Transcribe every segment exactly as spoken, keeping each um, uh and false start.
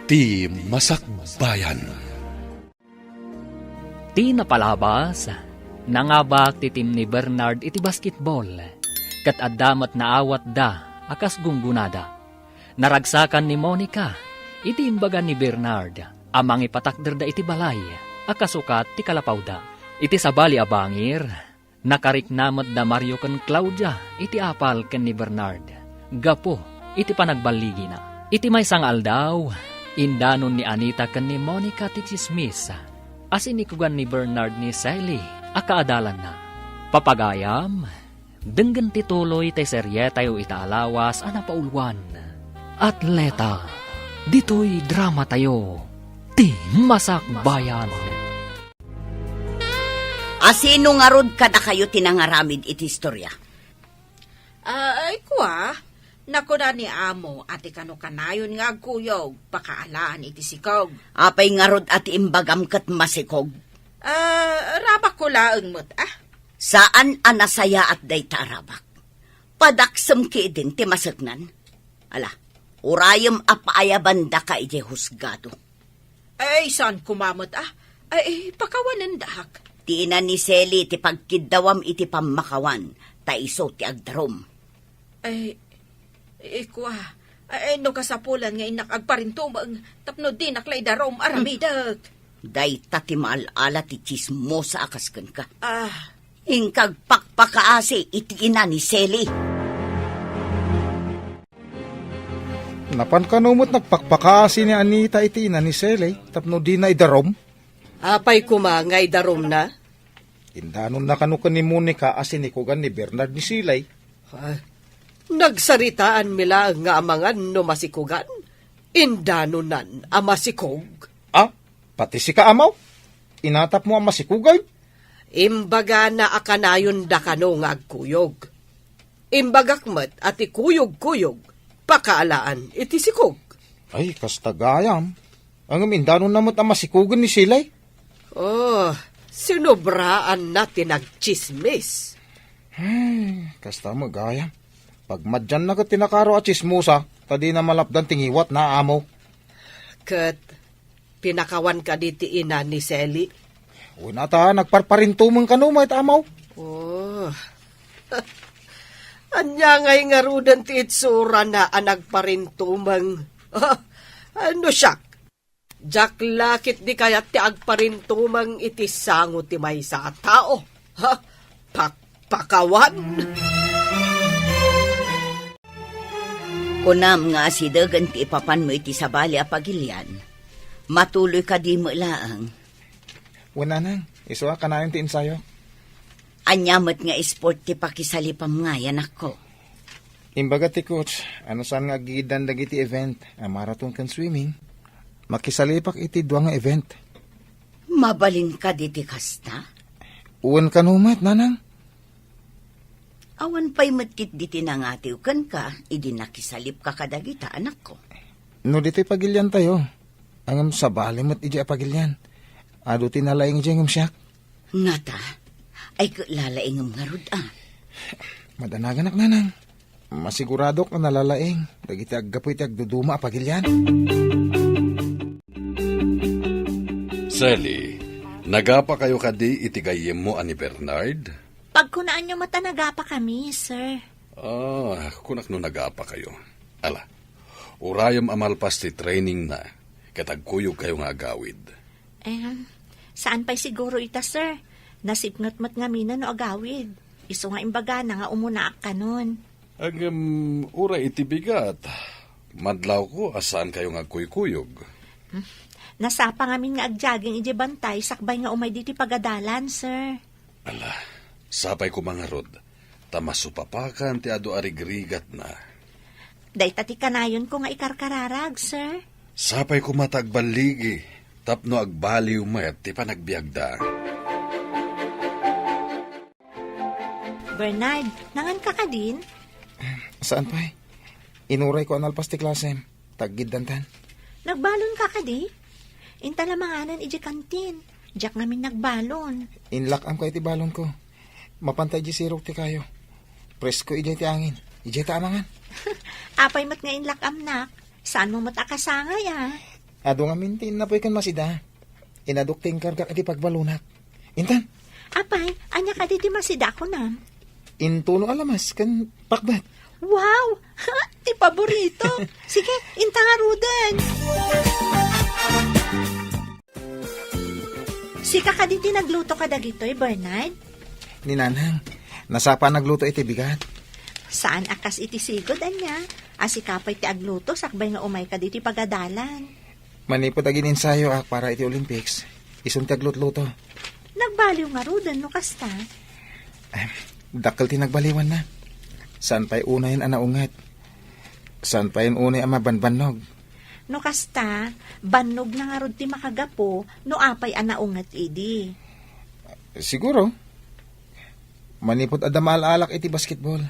Ti Masakbayan. Ti napalabas, nangabak ti team ni Bernard iti basketball, ket adda met naawatda a kas gunggonada. Naragsakan ni Monica iti imbaga ni Bernard a mangipatakderda iti balay a kasukat ti kalapawda. Iti sabali a bangir, nakarikna met da Mario ken Claudia iti apal ken ni Bernard gapu iti panagballigina. Iti maysa nga aldaw, indanon ni Anita ken ni Monica ti tsismis a sinikugan ni Bernard ni Sally a kaadalanna. Papagayam, denggen ti tuloy ti serietayo ita a lawas a napauluan. Atleta, ditoy dramatayo, Ti Masakbayan. A sino ngarud kadakayo ti nangaramid iti istorya? Ah, ay, kua, nakuna ni Amo a ti kano kanayon nga agkuyog, pakaalaan iti sikog. Apay ngarud a ti imbagam ket masikog? Ah, rabakko laeng met, ah. Saan a nasayaat dayta a rabak. Padaksem ketdin ti maseknan. Ala, urayem a paayabandaka idiay husgado. Ay, saan koma met, ah? Ay, pakawanendak. Ti ina ni Sally ti pagkiddawam iti pammakawan, ta isu ti agdarum. Ay, ikua, ay, no kasapulan nga innak agparintumeng, tapno dinak la idarum, aramidek. Dayta ti maal-ala ti tsismosa a kas kenka. Ah. Inka agpakpakaasi iti ina ni Sally. Napan kano met nagpakpakaasi ni Anita iti ina ni Sally tapno dina idarum? Apay koma nga idarumna? Indanonna kano ken ni Monica a sinikugan ni Bernard ni Sally. Ah, nagsaritaanmi laeng nga amangan no masikugan. Indanonan a masikog. Ah, pati sika, Amaw? Inatapmo a masikugan? Imbagana a kanayonda kano nga agkuyog. Imbagak met a ti kuyog-kuyog, pakaalaan iti sikog. Ay, kasta gayam. Ngem indanonna met a masikugen ni Sally. Oh, sinobraanna ti nagtsismis. Ay, kasta met gayam. Pagmadianna ket ti nakaro a tsismosa, ta dina malapdan ti ngiwatna, Amo. Ket pinakawan kadi ti ina ni Sally? Wen a ta, nagparparintumeng kano met, Amaw. Oh. Ania ngay ngaruden ti itsurana a nagparintumeng? Ah, no siak, diak la ketdi kayat ti agparintumeng iti sango ti maysa a tao. Ha? Pakpakawan? Kunam nga asidegen ti ipapanmo iti sabali a pagilian. Matuloy kadi met laeng. Wen, nanang, isu a kanayon ti ensayo. Ania met nga sport ti pakisalipam ngay, anakko? Imbaga ti coach, a no saan nga aggigiddan dagiti event a marathon ken swimming, makisalipak iti dua nga event. Mabalin kadi ti kasta? Wen kano met, nanang. Awan pay met ketdi ti nangatiw kenka idi nakisalipka kadagita, anakko. No ditoy pagiliantayo, ngem sabali met idiay a pagilian. Adu ti nalaing idiay ngem siak. Ngata, ay ket lalaingem ngarud a. Madanaganak, nanang. Masiguradok a nalalaing dagiti aggapu iti agduduma a pagilian. Sally, nagapakayo kadi iti gayyemmo a ni Bernard? Pagkunaanyo met a nagapakami, sir. Ah, kunak no nagapakayo. Ala, urayem a malpas ti trainingna, ket agkuyogkayo nga agawid. Em, saan pay siguro ita, sir. Nasipnget met ngamin no agawid. Isu nga imbagana nga umunaak kanon. Ngem, uray iti bigat, madlawko a saankayo nga agkuykuyog. Hmm. Nasapa ngamin nga agjogging idiay bantay sakbay nga umay ditoy pagadalan, sir. Ala, sapay koma ngarud, ta masupapakan ti adu a rigrigatna. Dayta ti kanayonko nga ikarkararag, sir. Sapay koma ta agballigi, tapno agbaliw met ti panagbiagda. Bernard, nanganka kadin? Saan pay? Inurayko a nalpas ti klasem. Taggiddantan. Nagbalonka kadi? Inta la manganan idiay kantin. Diak ngamin nagbalon. Inlak-amko iti balonko. Mapanta idiay sirok ti kayo. Presko idiay ti angin. Idiay ta amangan. Apay met nga inlak-amnak? Saanmo met a kasangay, a? Adu ngamin ti innapoy ken masida. Inadok ti inkargak iti pagbalunak. Intan. Apay, ania kadi ti masida kunam? Intuno a lamas ken pakbat. Wow! Ti paborito. Sige, inta ngaruden. Sika kadi ti nagluto kadagitoy, Bernard? Ni Nanang, nasapa nagluto iti bigat. Saan a kas iti sigud, ania? A sika pay ti agluto sakbay nga umayka ditoy pagadalan. Manipud agin-ensayoak para iti Olympics, isun ti aglutluto. Nagbaliw ngaruden no kasta? Dakkel ti nagbaliwanna. Saan pay unayen a naunget. Saan pay unay a mabanbannog. No kasta, bannogna ngarud ti makagapu no apay a naunget idi. Siguro. Manipud adda maal-alak iti basketball,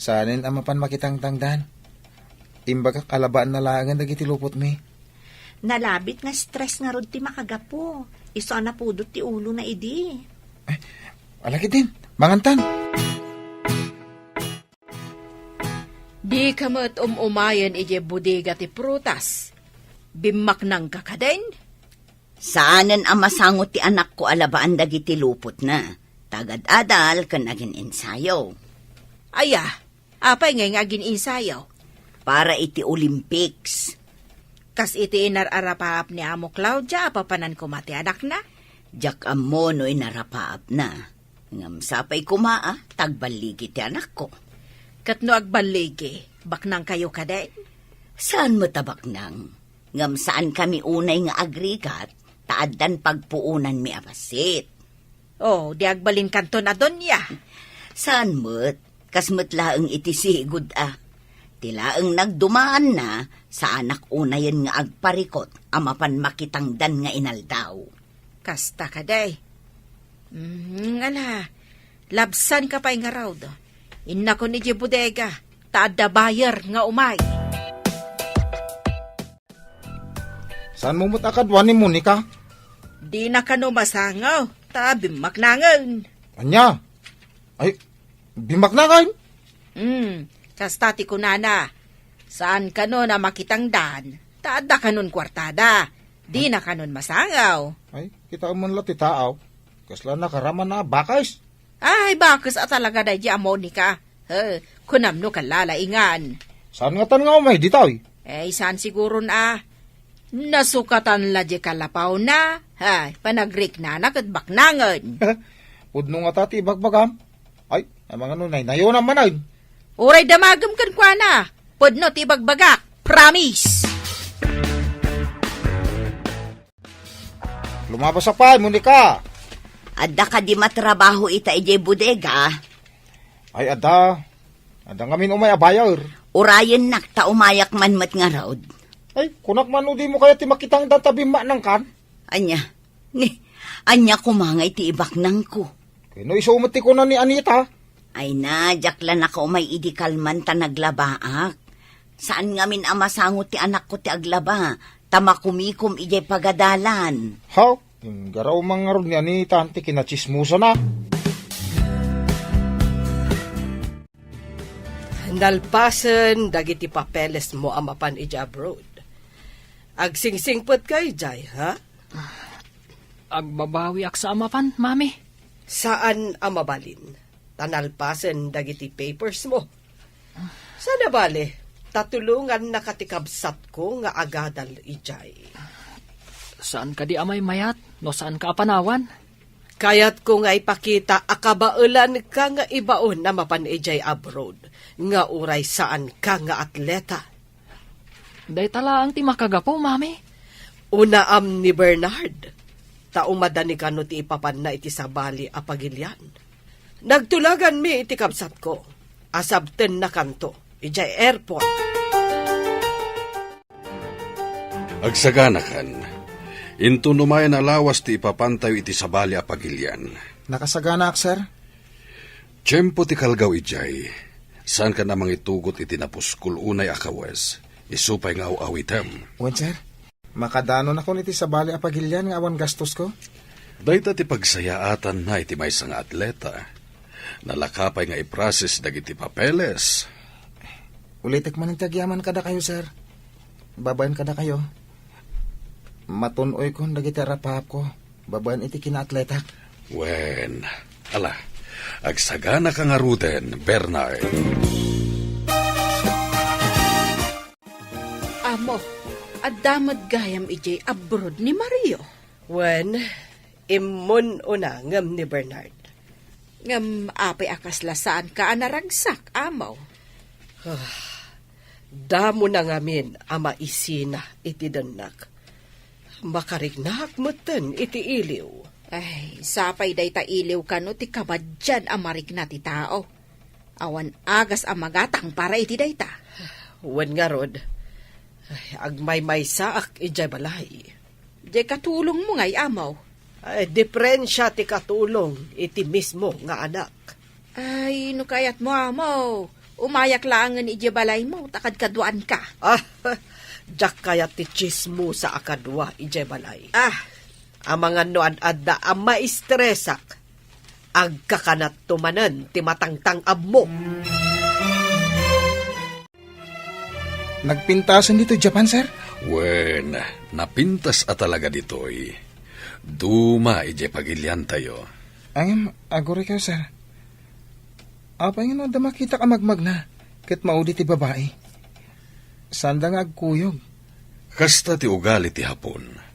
saanen a mapan makitangtangdan. Imbagak a labaanna laengen dagiti lupotmi. Nalabit nga stress ngarud ti makagapu. Isu a napudot ti ulona idi. Ay, ala ketdin, mangantan. Dika met um-umayen idiay bodega ti prutas. Bimmaknangka kadin? Saanen a masango ti anakko a labaan dagiti lupotna. Ta agad-adal ken agin-ensayo. Aya, apay ngay nga agin-ensayo? Para iti Olympics. Kas iti inar-arapaap ni Amo Claudia a papanan koma ti anakna? Diak ammo no inarapaapna. Ngem sapay koma a ta agballigi ti anakko. Ket no agballigi, baknangkayo kadin? Saan met a baknang. Ngem saankami unay nga agrigat, ta addan pagpuonanmi a bassit. Oh, di agbalinkanton a Doña. Saan met, kas met laeng iti sigud a. Ti laeng nagdumaanna, saanak unayen nga agparikot a mapan makitangdan nga inaldaw. Kasta kadi. Mm, ala, labsanka pay ngarud. Innakon idiay bodega, ta adda buyer nga umay. Saanmo met a kadua ni Monica? Dina kano masango, ta bimmaknangen. Ania? Ay, bimmaknangen? Hmm, kasta ti kunana. Saan kano a makitangdan, ta adda kanon kuartada. Dina kanon masango. Ay, kitaem man la ti taaw. Kasla nakaraman a bakes. Ay, bakes a talaga daydi a Monica. He, kunam no kallalaingan. Saan ngatan nga umay ditoy? Eh, saan siguron a. Nasukatan la di kalapawna. Ay, panagriknana ket baknangen. Pudno ngata ti ibagbagam? Ay, amangano naynayonam manen. Uray damagem kenkuana. Pudno ti ibagbagak. Promise! Lumabas a pay, Monica. Adda kadi matrabaho ita idiay bodega? Ay, adda. Adda ngamin umay a buyer. Urayennak ta umayak man met ngarud. Ay, kunak man no dimo kayat ti makitangdan ta bimmaknangkan? Ania? Ni, ania koma nga iti ibaknangko? Ken no isu met ti kuna ni Anita? Ay na, diak la nakaumay idi kalman ta naglabaak. Saan ngamin a masango ti anakko ti aglaba, ta makumikom idiay pagadalan. Haw, inggaraw man ngarud ni Anita ti kinatsismosana. Nalpasen dagiti papelesmo a mapan idiay abroad. Agsingsingpetka idiay, ha? Agbabawiak sa a mapan, Mami. Saan a mabalin, ta nalpasen dagiti papersmo. Saan a bale, ta tulongannaka ti kabsatko nga agadal idiay. Saan kadi a maymayat no saanka a panawan? Kayatko nga ipakita a kabaelanka nga ibaon a mapan idiay abroad nga uray saanka nga atleta. Dayta laeng ti makagapu, Mami. Unaam ni Bernard, ta umadani kano ti ipapanna iti sabali a pagilian. Nagtulaganmi iti kabsatko a sabtennakanto idiay airport. Agsaganakan. Inton umayen a lawas ti ipapantayo iti sabali a pagilian. Nakasaganaak, sir. Tiempo ti kalgaw idiay. Saankan a mangitugot iti napuskol unay a kawes. Isu pay nga aw-awitem. Wen, sir. Makadanonakon iti sabali a pagilian nga awan gastosko? Dayta ti pagsayaatanna iti maysa nga atleta. Nalaka pay nga i-process dagiti papeles. Ulitek manen ti agyaman kadakayo, sir. Babaen kadakayo. Matun-oykon dagiti arapapko babaen iti kinaatletak. Wen, ala, agsaganaka ngaruden, Bernard. Amo, adda met gayam idiay abroad ni Mario. Wen, immun-una ngem ni Bernard. Ngem apay a kasla saanka a naragsak, Amo? Ah, damo na ngamin a maisina iti dennak. Makariknak metten iti iliw. Ay, sapay dayta iliw kano ti kabaddian a marikna ti tao. Awan agas a magatang para iti dayta. Wen ngarud, ay, agmaymaysaak idiay balay. Diay katulongmo ngay, Amo? Ay, diferensia ti katulong iti mismo nga anak. Ay, no kayatmo, Amo, umayak laengen idiay balaymo, ta kadkaduaanka. Ah, diak kayat ti tsismosa a kadua idiay balay. Ah. Amangan no ad-adda a maistresak, agkakanatto manen ti matangtang-abmo. Nagpintasen ditoy Japan, sir? Wen, napintas a talaga ditoy. Duma idiay pagiliantayo. Ngem, aguray kayo, sir. Apay nga no adda makitak a magmagna, ket maudi ti babai? Saanda nga agkuyog. Kasta ti ugali ti Hapon.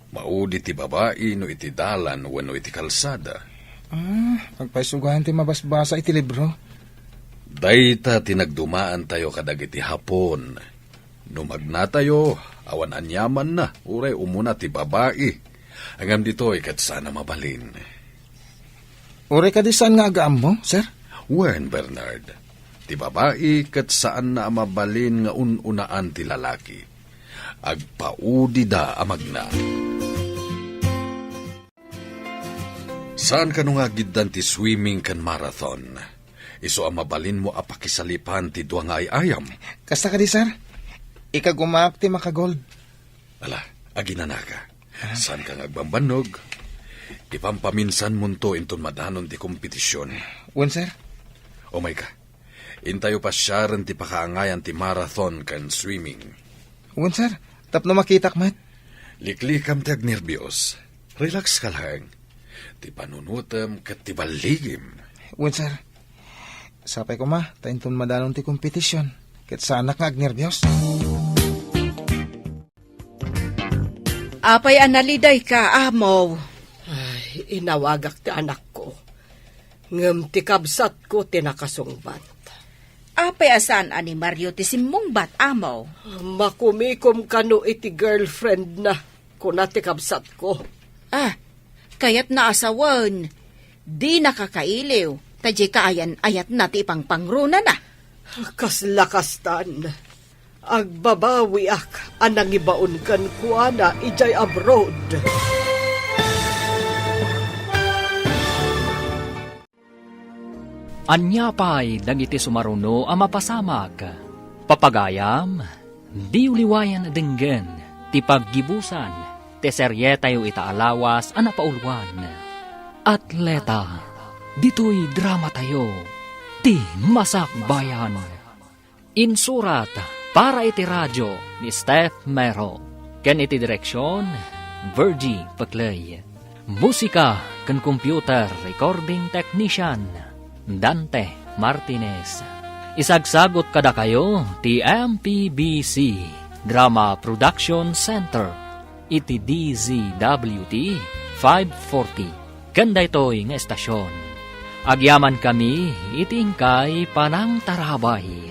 Maudi ti babai no iti dalan wenno iti kalsada. Ah, agpaisugayan ti mabasbasa iti libro. Dayta ti nagdumaantayo kadagiti Hapon. No magnatayo, awan aniamanna, uray umuna ti babai. Ngem ditoy ket saan a mabalin. Uray kadi saan nga agaammo, sir? Wen, Bernard, ti babai ket saanna a mabalin nga un-unaan ti lalaki. Agpaudida a magna. Saan kano nga agiddan ti swimming ken marathon? Isu a mabalinmo a pakisalipan ti dua nga ay-ayam. Kasta kadi, sir? Ikagumaak ti makagold. Ala, aginanaka. Ah. Saanka nga agbambannog? Ipampaminsanmonto inton madanon ti kompetision. Wen, sir. Umayka. Intayo pasiaren ti pakaangayan ti marathon ken swimming. Wen, sir. Tapno makitak met. Liklikam ti agnerbios. Relax ka laeng. Ti panunotem ket ti balligim. Wen, sir. Sapay koma, ta inton madanon ti kompetision, ket saanak nga agnerbios. Apay a nalidayka, Amo? Ay, inawagak ti anakko. Ngem ti kabsatko ti nakasungbat. Apay a saan a ni Mario ti simmungbat, Amo? Makumikom kano iti girlfriendna, kuna ti kabsatko. Ah, kayatna a sawen, dina kakailiw, ta diay kaayan-ayatna ti ipangpangronana. Kasla kastan. Agbabawiak a nangibaon kenkuana idiay abroad. Ania pay dagiti sumaruno a mapasamak? Papagayam, diyo liwayan a denggen ti paggibusan ti serietayo ita a lawas a napauluan. Atleta, ditoy dramatayo, ti Masakbayan. Insurat para iti radio ni Steph Mero, ken iti direksion, Virgie Pecley. Musika ken computer recording technician, Dante Martinez. Isagsagut kadakayo ti M P B C Drama Production Center iti D Z W T five forty. Ken daytoy nga estasion, agyamankami iti inkay panangtarabay.